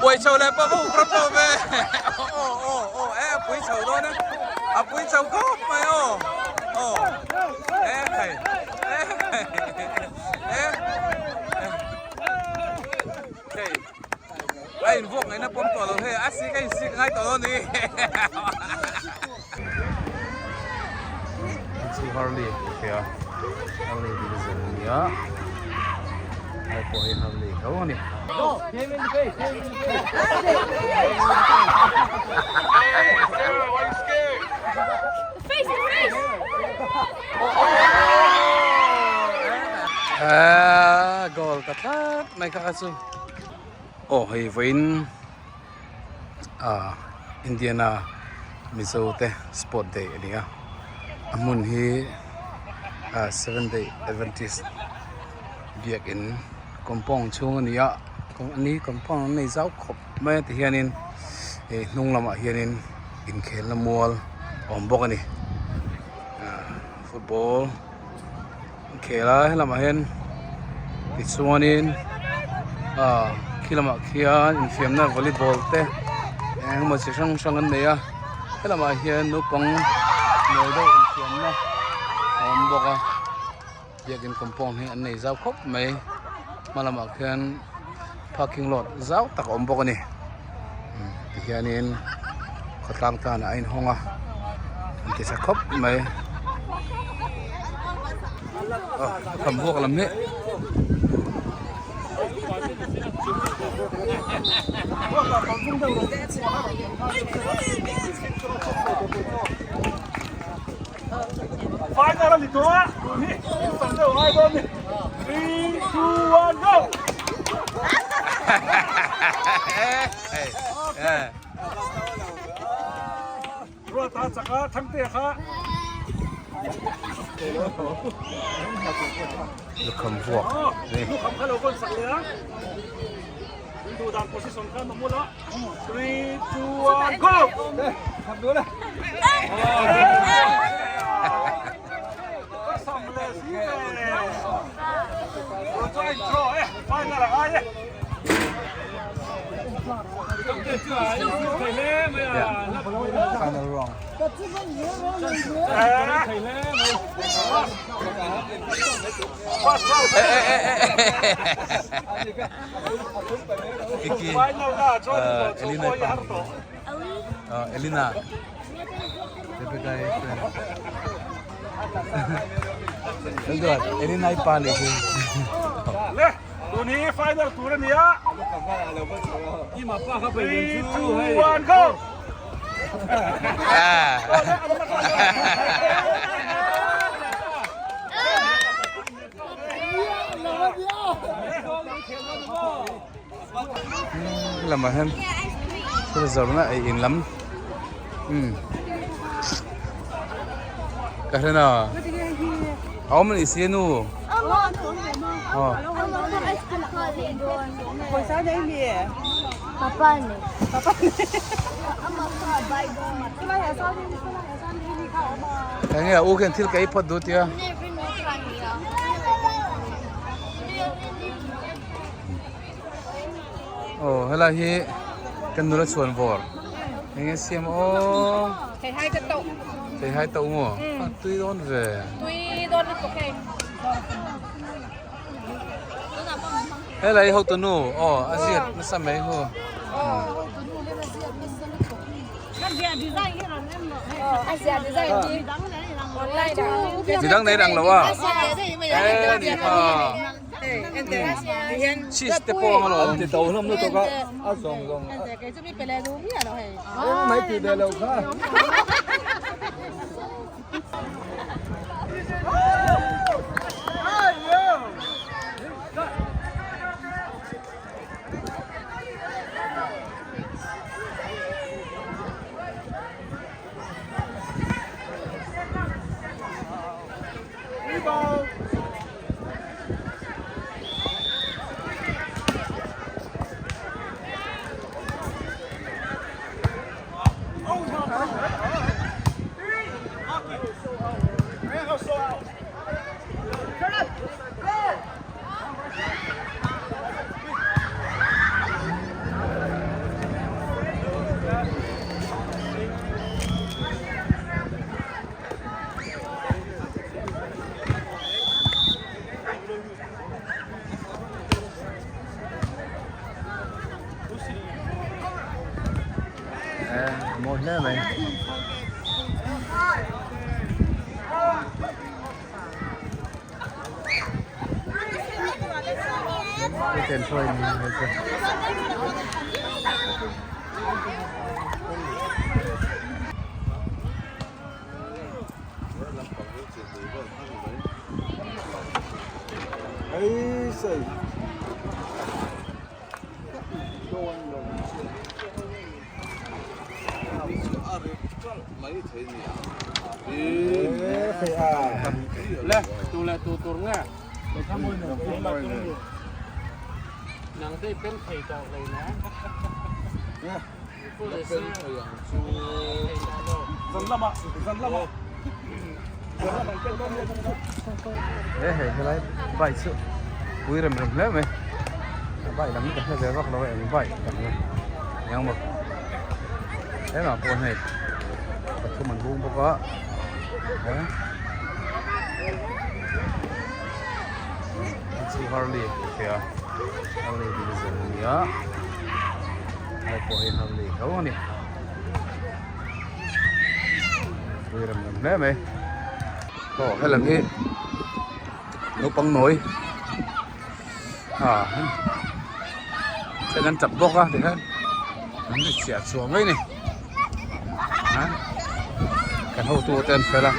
Uai chho leh pawh va huphurh pawh ve. Aw aw aw e a pui chho dawn e. A pui chho khawp mai aw. Aw e khai e khai e hei a invuak ngaihna pawm tawh lo hei a sik a insik ngai tawh dawn ni. Chu Harley tih theih a Harley Davidson a ni a hei pawh hi Harley tho a ni. Eee goal ta tlat mai kha kha chu aw hei vawiin. Ahh Indiana Mizo te sport day a ni a a hmun hi ahh seven day adventist biakin compound chhung a ni a ani compound an nei zau khawp mai a tihianin ih hnung lamah hianin inkhelna mual a awm bawk a ni ahh football an khel a helamah hian tichuanin ah khi lamah khian infiamna volleyball te eng emaw chi hrang hrang an nei a helamah hian naupang nawi deuh infiamna a awm bawk a biakin compound hi an nei zau khawp mai hma lamah khian parking lot zau tak a awm bawk a ni tihianin khawtlang tan a inhawng a an ti tha khawp mai aw kham vuak lam hi. Lukham vuak ni. Final round. Kiki Elina Elina Rebecca friend. Elina i pa leh hi. Tun hi final tur a ni a. 3 2 1 go. Lamah hian thil zawrhna ei in lam umm ka hre na a awm anih si a nu aw enge a u khian thil ka ei phawt duh tia. Aw helai hi kan nula chhuan vawr eng nge siam aw Theihai te tauh Theihai tauh maw a tui dawn ve tui dawn lutuk hei Helai hi hotunu aw a ziat nasa mai hu Midang nei ang lo a e ni kha cheese te pawh ang alawm An ti to hlawm lutuk a a zawng zawng engmah i tih ve loh kha. mawi hle mai. He hei helai bike chu pui rem rem hle mai a bike lam hi ka hre ve vak lo a eng bike tak nge eng maw hengah pawh hei pathum an hung bawk a he chu Harley tih theih a Harley Davidson a ni a hei pawh hi Harley tho a ni. Pui rem rem hle mai aw helam hi naupang nawi ah then an tap bawk a tikhian an ri chiah chhuah mai a ni a kan hotu te an fel a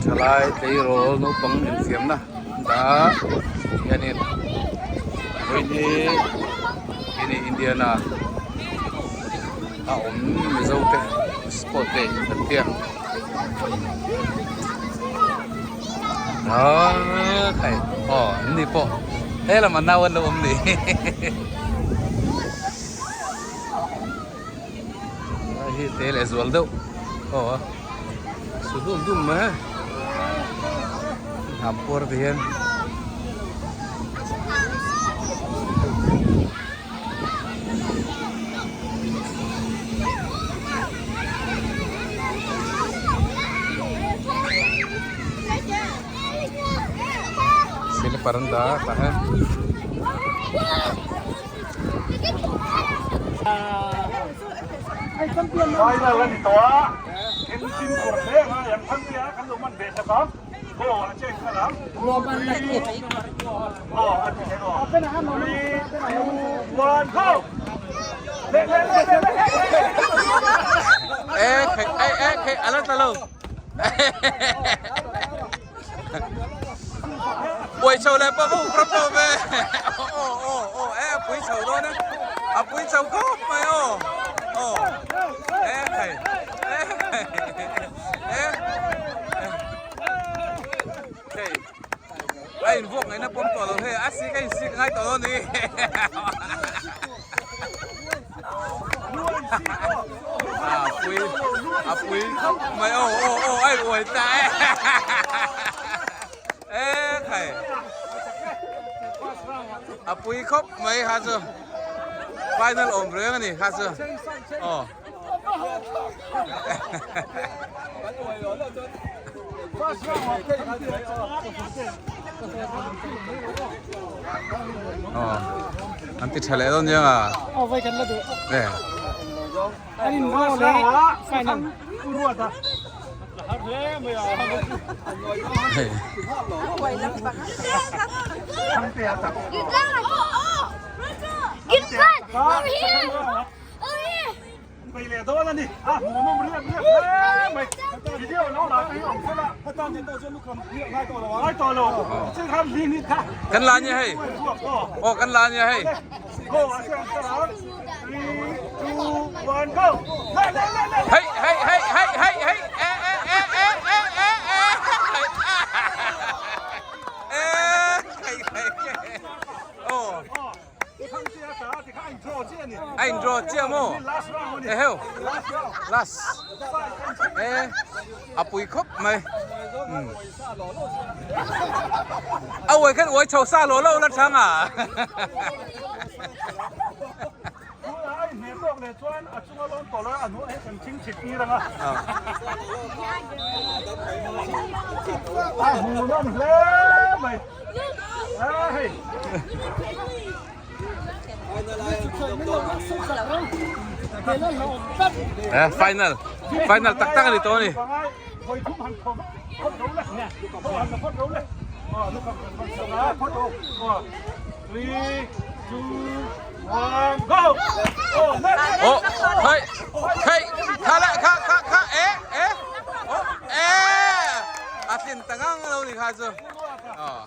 thalai tleirawl naupang infiamna an dah a hianin vawiin hi hei Indiana. A awm Mizo te sport day kan tia aaa khai aw an ni pawh helam a nau an lo awm ni lai hi te leh zual deuh aw su dum dum mai hnam puar te hian. Silipar an dah a tah hian. Final a ni tawh a, in fimkhur hle ang a, yang Thangtea kan lo man ve sak ang, aw a chen khalh ang. Buai chho leh pawh pawh ram lo ve aw aw aw e a pui chho dawn e a pui chho khawp mai aw aw e khai e khai e hei A invuak ngaihna pawm tawh lo hei a sik a insik ngai tawh lo ni. A pui a pui khawp mai aw aw aw a in uai ta e. E khai a pui khawp mai kha chu final awm reng a ni kha chu aw. An ti tha leh dawn nia nga. Aw vai kan la duh. E. An in draw leh final. Hei. Over here! Over here! Bei leh dawn a ni a hmuhnawm riak riak hle mai video lo lah te hi awm sela heta ni tawh chuan lukham riak ngai tawh lo a ngai tawh lo thil khan hli ni kha Kan la nia hei aw kan la nia hei go a chuan ka ral 3 2 1 go le le le le hei hei hei hei hei hei e e e e e e e e hei hei aw A in draw chiah maw? Eheu last e a pui khawp mai a uai khan uai chho sa lo lo la chang a. Eh final final tak tak a ni tawh a ni. Oh hey hey kha le kha kha kha eh eh oh eh a tlin ta ngang lo ni kha chu. Oh.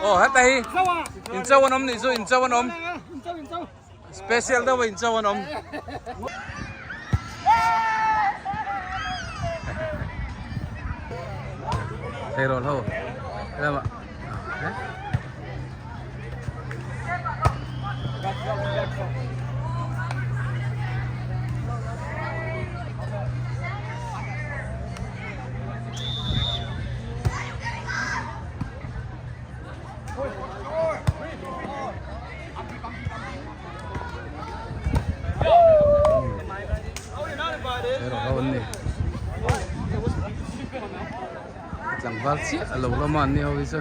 Aw heta hi incho an awm nih chu incho an awm special deuh a incho an awm. Tleirawl ho helamah Tlangval chiah a lo lam a an ni ho hi chu.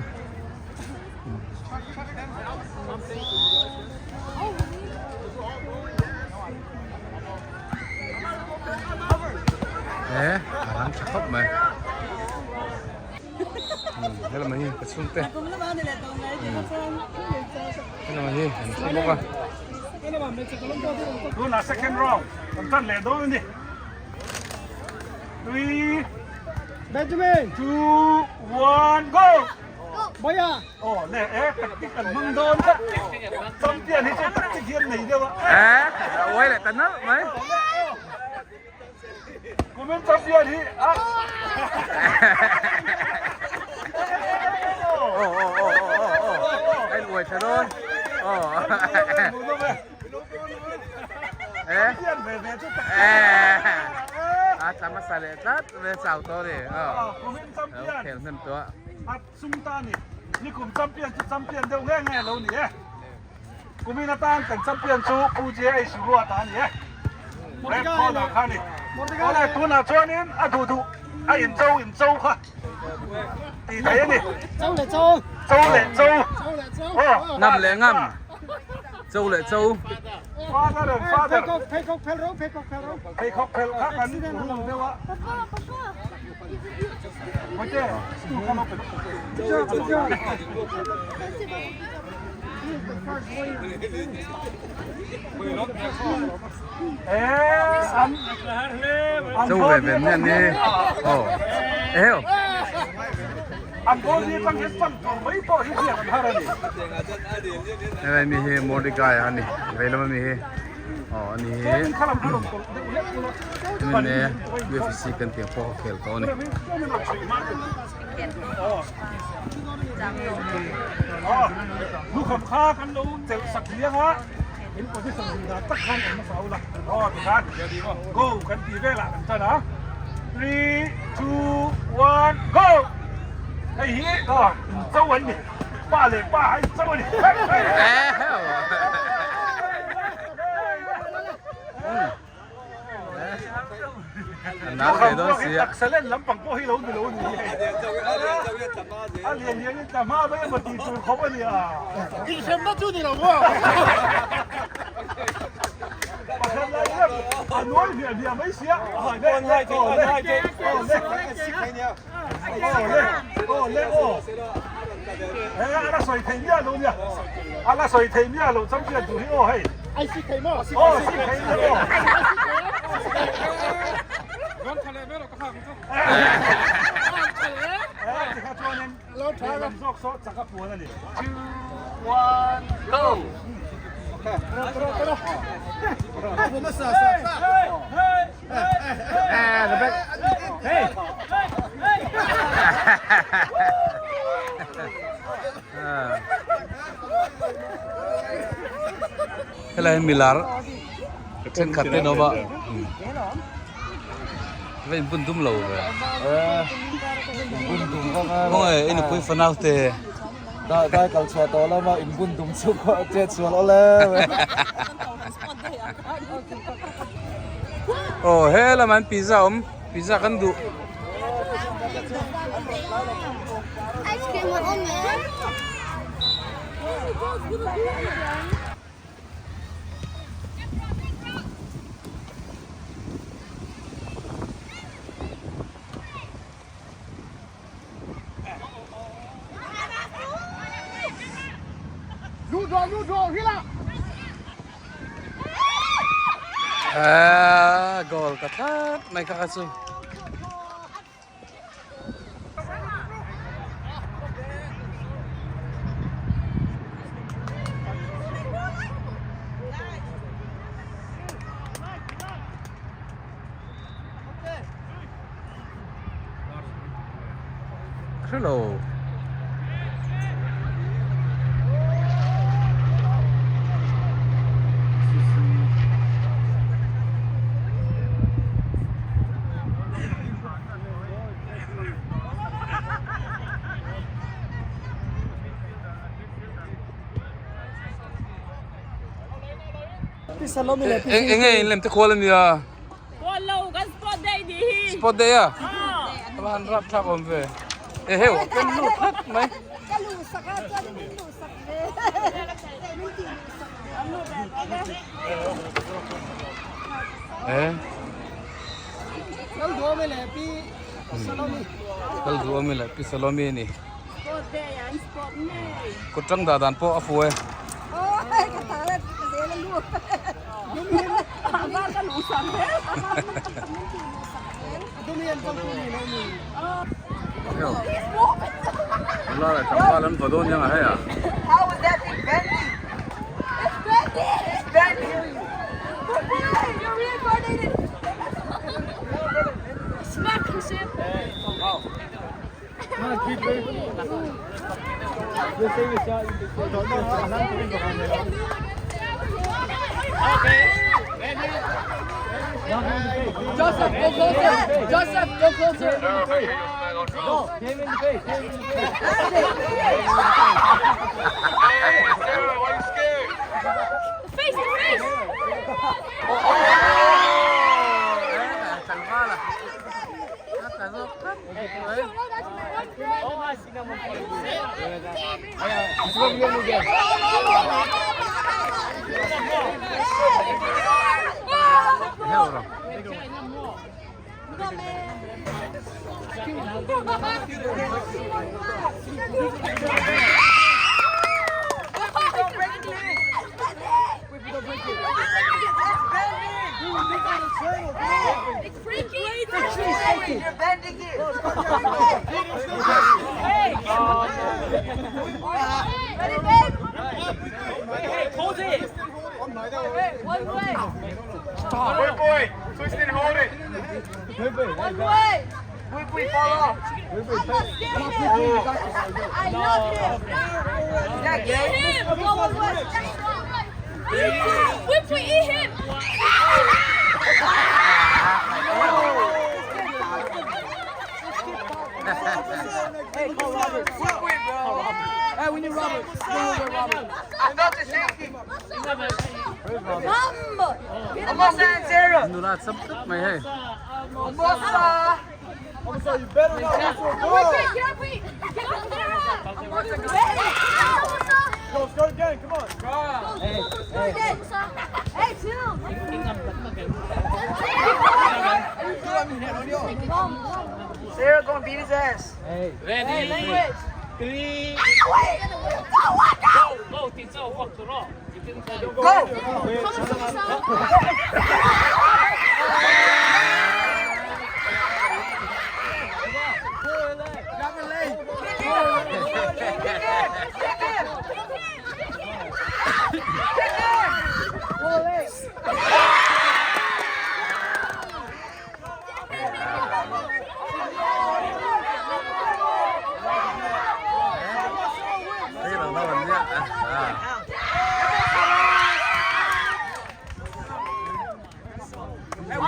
E a rang tha khawp mai. Helama hi ka chhungte. Helama hi an thu bawk a. Tuna second round kan tan leh dawn a ni. 3 Benjamin 2 1 go! Boya Oh le e tactic kan hmang dawn kha. Champion hi chu tactic hian nei deuh a. Eh, uai leh ta nalh mai. Kumin champion hi a. Oh oh oh oh oh. Anh uai tha dawn. Oh. Eh. Champion ve ve chu tactic. Eh. A tla hmasa leh tlat ve chau tawh a ni. Oh. Kumin champion. Khel hnem tawh a. A sum ta ni. Nikum champion chu champion deuh nge nge lo ni e. Kumin atan kan champion chu Pu JH Ruata a ni e. Red Corner kha a ni. Awle tunah chuanin a duh duh a incho incho kha tih theih a ni. Cho leh cho. Cho leh cho. Cho leh cho. Aw. Ngam leh ngam. Cho leh cho. Father and father. Pheikhawk pheikhawk phel ro pheikhawk phel ro. Pheikhawk phel kha kan rul deuh a. Châu về về nè nè. Ồ. Eo. Helai mi hi Mordecai a ni. Vei lama mi hi. Aw a ni hi. MMA UFC kan tih ang pawh a khel tawh a ni. An ve dawn si a. Taksa lampang pawh hi lo ni lo ni. A lian lian in tla hma mai emaw tih tur khawp a nia. Inhremna chu ni lo maw? Pakhat lai hian a nuai hmiah hmiah mai sia. Aw le aw le aw le aw le aw le aw. He a la sawi thei miah lo nia. A la sawi thei miah lo champion tur hi aw hei. Ai si thei maw? Aw si thei maw aw. Helai milar thenkhat te an awm a va in bun dum lo ve Bun dum vang a khawnge i nupui fanau te dai dai kal chhuah tawh lama in bun dum chu chet sual awle aw he lamah hian pizza a awm pizza kan duh. Ice cream a awm em? Ah, goal ta tlat mai kha kha chu. Hrelo. Eng enge in lem te khual ania. Khual lo kan sport day ni hi. Sport day a? A va han rap thlak awm ve. E heu a pen lut tlat mai. Ka luh sak a chuan min luh sak ve. Min tih luh sak ve. An luh ve ve. E. Kal duh awm e le pi Salomi. Kal duh awm e le pi Salomi a ni. Sport day an sport ngei. Kut tang dah dan pawh a fu e. Aw ka ta la ka zel a lut. Nula leh tlangval an va dawn hian a hei a. Nula cham tlat mai hei. Sarah gonna beat his ass.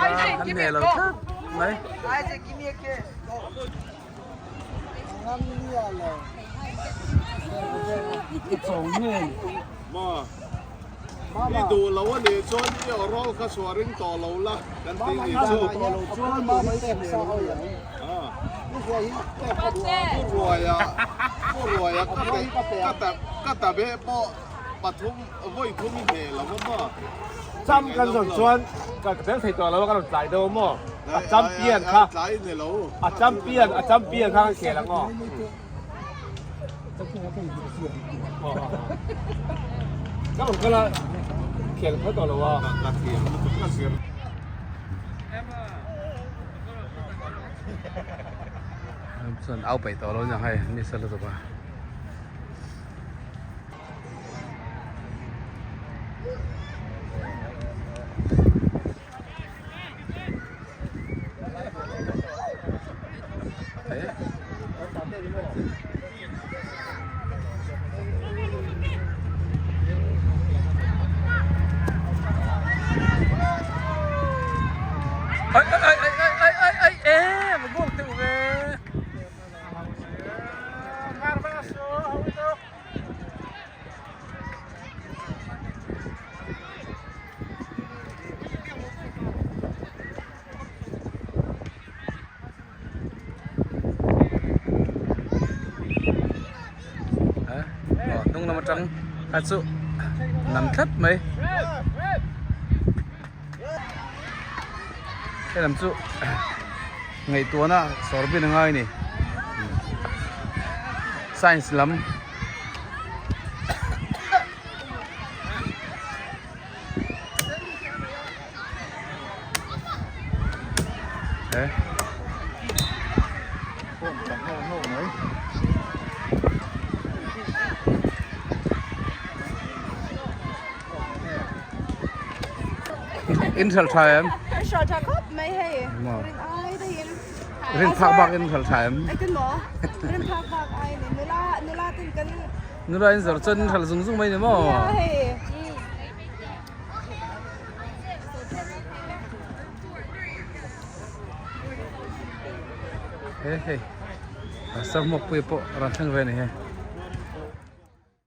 An neh lo thlap mai. Isaac, give me a kiss. I duh lo a nih chuan i aw rawl kha chhuah ring tawh lo la kan tih nih chu. Pu Ruaia Pu Ruaia ka pe ka ta ka ta be pawh pathum vawi thum i hneh lo a maw? Cham kan zawn chuan ka tel thei tawh lo a ka rawn tlai deuh a maw? A champion kha tlai ni lo. A champion a champion kha kan khel ang aw. Ka rawn kal a khel kha tawh lo a. Ka thiam lutuk ka zir. Chuan au paih tawh lo nia hei ni sa lutuk a. Hnung lam atang kha chu nam tlat mai helam chu ngaihtuahna sawr bin a ngai a ni science lam. In hralh tha em? Hralh tha khawp mai hei. Rin ai dahin. Rin phak bak in hralh tha em? Ai tin maw? Rin phak bak ai ni. Nula nula tin kan Nula in zawrh chuan in hralh zung zung mai ni maw? Nia hei. He hei. Pastor Mawkpuia pawh rawn thleng ve a ni hei.